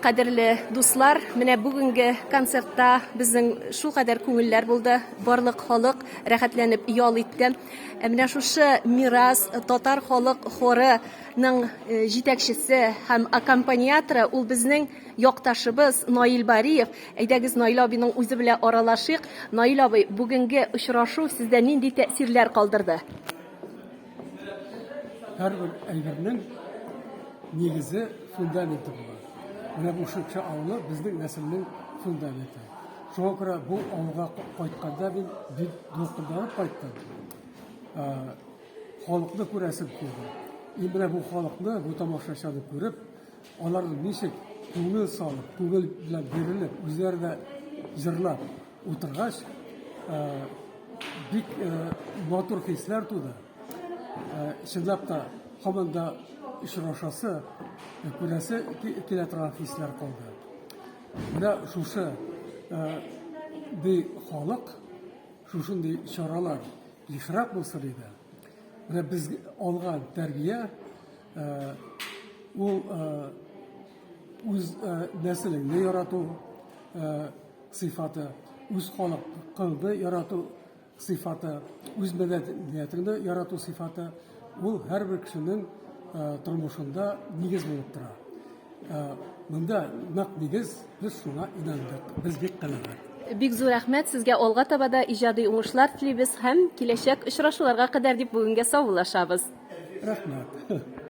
Кадерле дуслар, менә бүгенге концертта безнең шулкадәр күңелләр булды. Барлык халык рәхәтләнеп ял итте. Ә менә шушы Мирас татар халык хорының э, җитәкчесе һәм аккомпаниаторы ул безнең якташыбыз Наил Бариев. Әйдәгез, Наил абыйның үзе белән аралашыйк. Наил абый, бүгенге очрашу сездә нинди тәэсирләр калдырды? Һәрбер әйбернең нигезе, фундаменты була. Менә бу Шыкча авылы безнең нәселнең фундаменты. Шуңа күрә бу авылга кайтканда мин бик дулкынланып кайттым. Халыкны күрәсем килде. И менә бу халыкны, бу тамашачыны күреп, аларның ничек күңел салып, күңел белән бирелеп, үзләре дә җырлап утыргач, бик матур хисләр туды. Чынлап та, һаман да очрашасы, күрәсе килә торган хисләр калды. Менә шушы ди халык, шушындый чаралар ешрак булсын иде. Менә без алган тәрбия ул үз нәселеңне ярату сыйфаты, үз халыкыңны ярату сыйфаты, үз мәдәниятеңне ярату сыйфаты, ул һәрбер кешенең тормышында нигез булып тора. Монда нәкъ нигез, без шуңа инандык, без бик канәгать. Бик зур рәхмәт сезгә, алга таба да иҗади уңышлар телибез һәм киләчәк очрашуларга кадәр дип бүгенгә саубуллашабыз. Рәхмәт.